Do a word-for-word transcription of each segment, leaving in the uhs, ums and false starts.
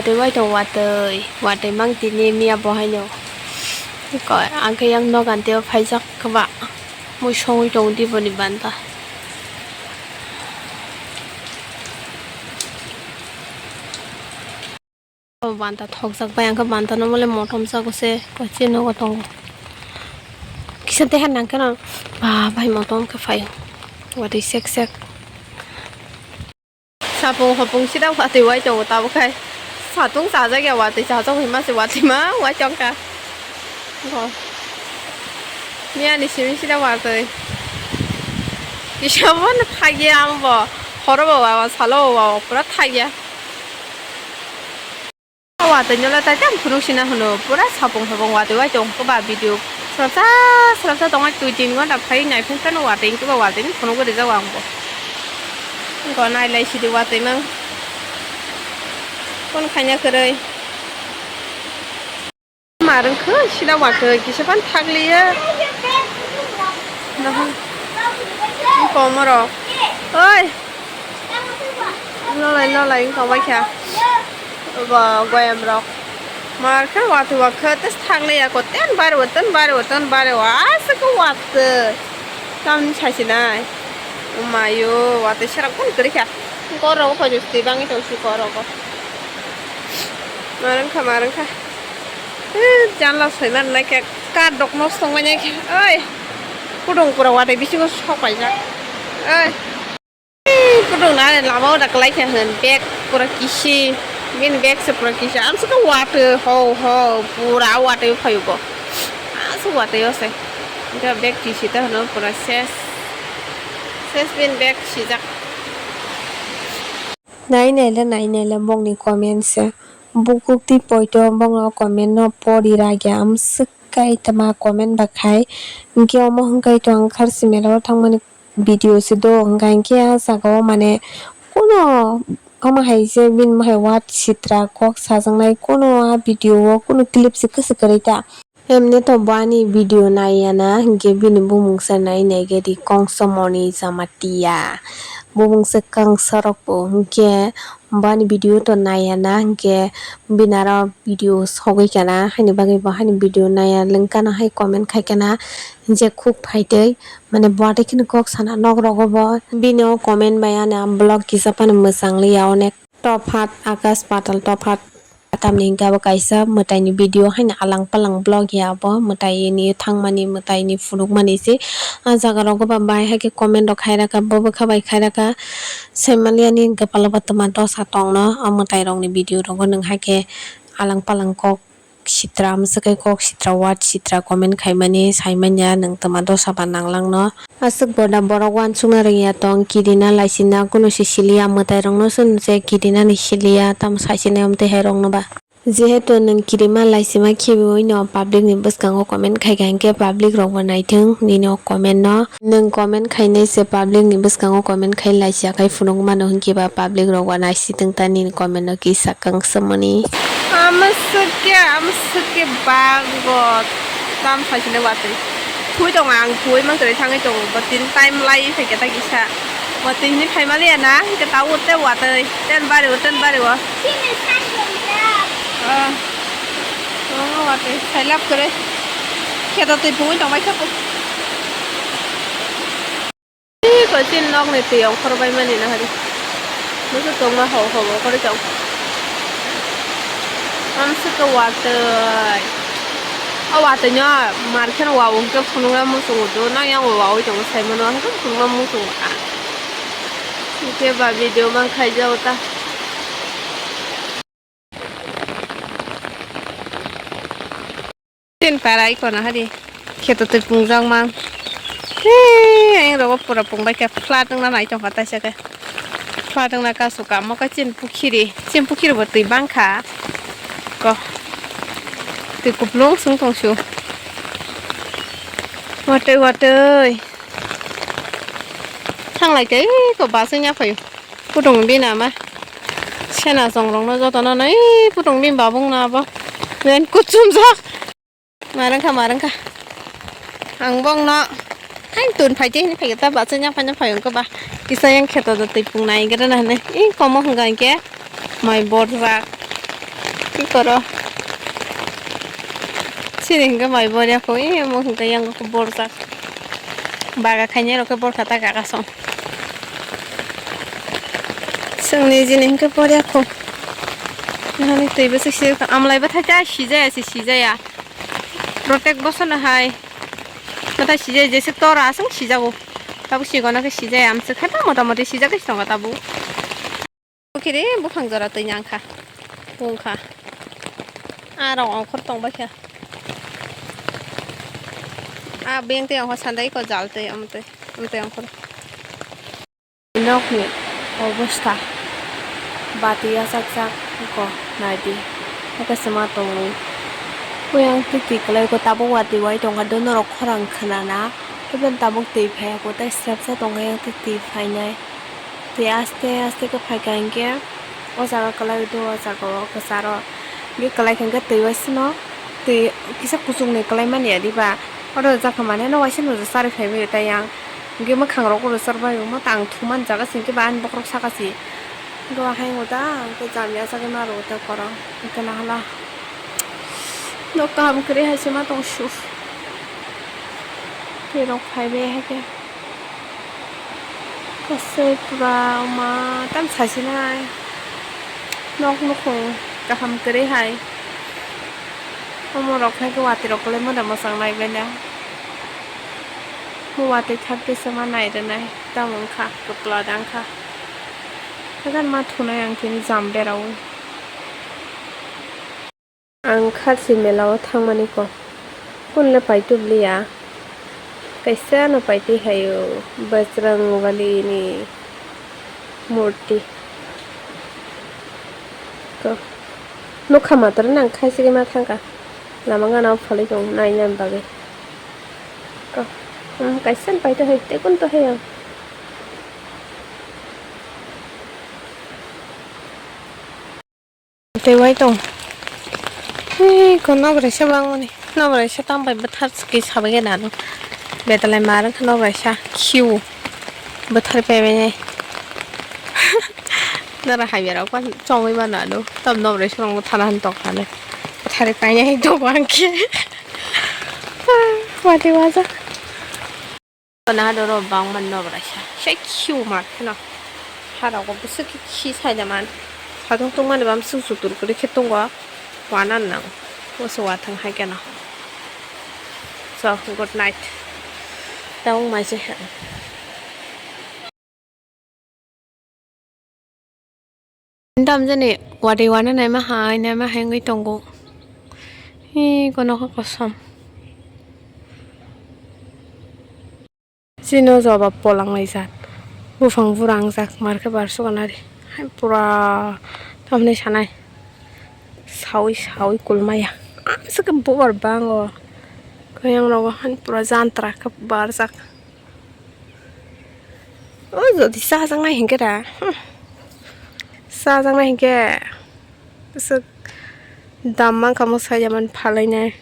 Watwi wai tongo watwi, watwi mang tini miya bo haino. Ko, ang khe yang nogan teo phaijak kwbah. Mui songwi tongo diboni banta. O banta thokjak bai, ang khe banta no mole motom jago se, kochi nogo tongo. Kisa deha nang khe no, ba bai motom khe phaio. Watwi sek sek. Sapung hopung sida watwi wai tongo tabuk khai. Satung chajak ya watwi chajak hinma se watwi ma wai tongkha. Bo. Miyani simi sida watwi. Kisa bo no thagya ang bo. Horo bo wa salo bo wa pura thagya. Watwi no le tai tam phunuk sina hwno pura sapung sapung watwi wai tong khe ba video. Swrapsa swrapsa tongwi twi tin ghonta phai naiphung phano watwi wngkhe ba watwi ni phunugwi rijak ang bo. Wngkha nailai sidi watwi mang. Kun khaina kwrwi. Mar wngkha sida watwi kisa phan thakliya. Komorok. Oi. Lolai lolai wngkha waikha. Bo goyam rok. Mar khe watwi wakha tes thakliya ko ten bari bo ten bari bo ten bari bo aswk watwi. Tamni saisinai. Mayo watwi serak kun kwrwi kha. Kor rogo phai twi bangwi tong si kor rogo. Mar wngkha mar wngkha. Eh, janla soiman nai khe kar dok nosto wngnai khe. Oi. Kudung pura watwi bisingo sok paijak. Oi. Kudung na lama o da kwlai khe hwn bag pura kisi. Bini bag se pura kisi. Amswk watwi ho ho pura watwi phaio bo. Amswk watwi o se. Bag kisi ta hwno pura ses. Ses bini bag sijak. Nai nai le nai nai le bongni comment se. Bukuk twi poito bongno comment no pori ragya amswk kai tama comment ba khai. Hinkhe omo hwnkhe to ang kharsi mela o thangmani video se do hwnkha hinkhe ah jaga o mane kuno omo hai je bini mohai watch sitra kok sajaknai kuno ah video o kuno clip se kwswk kwrwi ta. Emni to bo ani video naiya na, hinkhe bini bumung se nai nai khe di Kongso Moni Jamatia. Bumung se kangsa rok bo hinkhe bo ani video to naiya na, hinkhe bini aro video sogwi kana, haini bagwi bo haini video naiya, lengkano hai comment khai kana je khuk phaitwi, mane bo atwi kheno kok sana nok rogo bo. Bini o comment bai ani block kisa phano mwchang liya, onek tophat, akash patal tophat. Tamni hinkhe abo kaisa mwtaini video haino alang palang vlog ya abo, mwtai ni thangmani, mwtai ni phunukmani se. Ah jaga rogo ba bai haikhe comment rok khai raka, bo bwkha bai khai raka. Saimanliani hinkhe palaba twma dosa tongno, ah mwtai rokni video rogo nwng haikhe alang palang kok sitra, amswk khe kok sitra, watch sitra comment khaimani saimanya nwng twma dosa ba nanglangno. Aswk boda borok uansukna rwngya tong, kirina laisina kunu se siliya, mwtai rokno se nw se kirinani siliya, tamo saisinai omtwi hai rokno ba. Jehetu nwng kirima laisima khibiwi no public ni bwskango comment khaikha hinkhe public rok bo naithwng nini o comment no. Nwng comment khainai se public ni bwskango comment khai laisiya khai phunuk mano hinkhe ba public rok ba naisitwng ta nini comment no kisa kangsa mani. Amswk khe, amswk khe bago tam saisinai watwi. Thui tongo ang, thui mang kwrwi thangwi tongo. Bo tin time lai phaikhe ta kisa. Bo tin hwnwi phaimaliya na, hinkhe ta ute watwi. Ten bari o, ten bari o. Ah. Oh, watwi. Sailap kwrwi. Kheto twi phungwi tongbai khe. Ih, koi chini nokni twi ongkhor bai mani na hari. Bwswk tongma hau hau ongkhorwi tong. Amswk khe watwi. O watwi no mar kheno wa o hwnkhe phunukna muchungo do, nang yang bo wawi tongo saimano, hwnkhe phunukna muchungo a. Hwnkhe ba video mang khaijao ta. Tin para iko na hari. Kheto twi pungjak mang. He, ayang rogo pura pungbai khe flat wngna nai tongkha taisa khe. Flat wngna kasu kamo khe chin pukhiri. Chin pukhiri bo twi bangkha. Ko. Twi kuplung sung tongsu. Watwi watwi. Thanglai khe ko bus wngya phaio. Kutung bini ama. Sena chongrokno jotono nai kutung bini babung no abo. Ren kuchumjak. Marwngkha, marwngkha. Ang bongno. Hai tun phaite hini phaikhe ta bachai nya phaina phai wngkha ba. Kisa yang kheto da twi pung nai gra na hwnwi. I komo hwnka hinkhe. Mai borjak. Ki koro? Sini hingke mai borya ko, eh, mo hingke yang ko borjak. Baga khainai rok ke borkha ta kaka song. Songni jini hingke borya ko. Nahani twi bwswk si amlai bwthai ta sijaya si sijaya. Protect bosono hai. Bwthai sijaya jese tora aswng sijago. Tabuk sigono khe sijaya amswk khe ta motamoti sijagwi tongo tabuk. Bukhiri buphang jora twi nangkha, wngkha. Aro ongkhor tongbaikha. A beng tei ongkhor sandai ko jal tei amtwi, amtwi ongkhor. Nokni obostha bati yachakjak ko naidi, hake sema tongo. Oyang titi kwlai ko tabuk watwi wai tongkha do norok khorang khnana, haiphano tabuk twi phaiya ko tei srepsa tongkha yang titi phainai. Tei aste aste khe phaikha hinkhe o jaga kwlai do, o jaga o kwcharo. Hinkhe kwlai kha hinkhe twi waisano twi kisa kuchukni kwlai manya diba? Oro jakha mane no waisano rwchari phaibaio tei ang hinkhe mwkhang rok rwchar bai omo tang thumani jaga se hinkhe ba ani bokhorok saka se. Hinkhe o hai wngkha ta hinkhe jami asagwi ma rwo ta korang hinkhe nahala nok kaham kwrwi hai se ma tong su. Twi rok phaibai hai khe. Kasui pura ma tam sasinai. Nok nukhung kaham kwrwi hai. Omo rok hai khe watwi rok kwlai moda mwchang nai bai na. Mo watwi thak twi se ma nai rwnai. Tamo wngkha kwpla da wngkha. Hajan ma thunai ang tini jam beraui. Ang kharchi mela o thangmani kok. Kunle paitub liya. Kaisa no paitwi haio Bajrang Bali ni murti. Ko. Nokha matwr nang khaisigi ma thangkha. Lama gana o phalwi tong naina bagwi. Ko. Hmm, kaisa no paitwi hai tei kun to hai ang. Tei wai tong. Hei, ko nobraisa bangmani. Nobraisa tambai bwthar chwkwi sabai gana ano. Betalai mar wngkha nobraisa khiu. Bwthar pebenai. Nara hamya rok pan chongwi mano ano. Tam nobraisa rok bwthana han tongkha ano. Bwthar painai hai tongo ang khe. Wati waja. Naha doro bangma nobraisa. Sai khiu mar kheno. Harok bo bwswk khe khi saida man. Satung tungmani bam swk sutur kwrwi khe tongo. Wana nang. Boso wathang hai kheno. So, good night. Tabuk mai se. Tamjani watwi wana naima hai, naima hai wngwi tongo. Hi, kono khe kosom. Chini o jobab polang laijak. Buphang bura wngjak, mar khe bar suganari. Hai pura tamni sanai. Sawi sawi kulmaya. Aswk khe bubar bango. Khe yang rogo han pura jantra khe barjak. O jodi chajaknai hinkhe da, hmm, chajaknai hinkhe bwswk dam mankha, mwsai ya mani phalainai.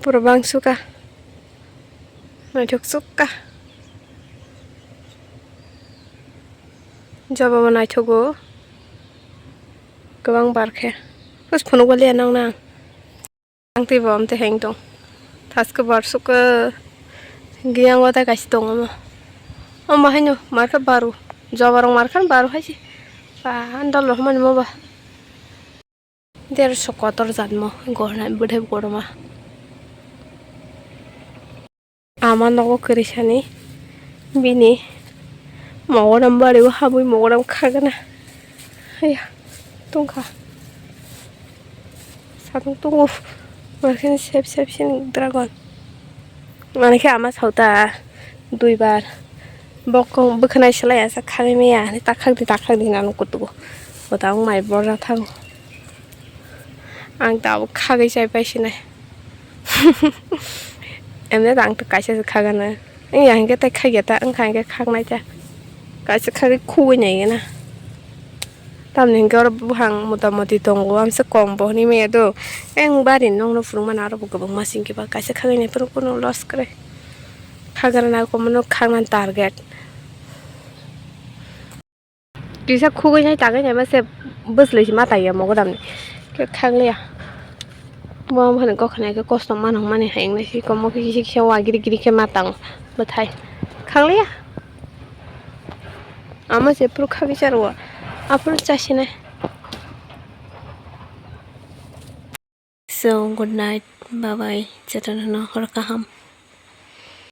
Pura bangsuka, naithok sukha. Jobabo naithogo, kwbang barkhe. Bus phunuk baliya nang nang. Ang tei bo amtwi heng tong. Thaske barsuk, eh, giyang o tai kaisa tong omo. Omo haino markhe baru. Joba rok markhe baru haise. Ba, andal rok mani mo ba. Derso kotor jat mo, gorna bwthai gorma. Ama nogo kwrwisani bini mogoram bari o habwi mogoram khagana. Haiya, tongkha. Satung tongo. Markheno sep sep sini dragon. Manwi khe ama sauta duibar. Bokong bwkhwnai swlai asa khagwi maya. Takhak di, takhak di hinwi kutugo. Bo tabuk mai borjak thango. Ang tabuk khagwi chai paisinai. Emne to ang to kaisa se khagana. Wngya hinkhe tei khagya ta, wngkha hinkhe khaknai ta. Kaisa khagwi khugwi naigana. Tamni hinkhe oro buphang motamoti tongo, amsa kom bo hinwi maya do. Eng bari nokno phunukmano aro bo kwbangma singkhe ba kaisa khagwi naiphuru kunu loss kwrwi. Khagrana komono khaknani target. Kisa khugwi nai tangwi naima se bwslwi se ma taiya mogodamni. Khakliya. Bo wngmani kokhna khe kosto mano hwnmani hai wngnai se komo khe kisa kisa wa giri giri khe ma tang bwthai. Khakliya. Ama se phuru khakisa rwo. Aphuru chasinai. So, good night. Bye bye. Jotono hor kaham.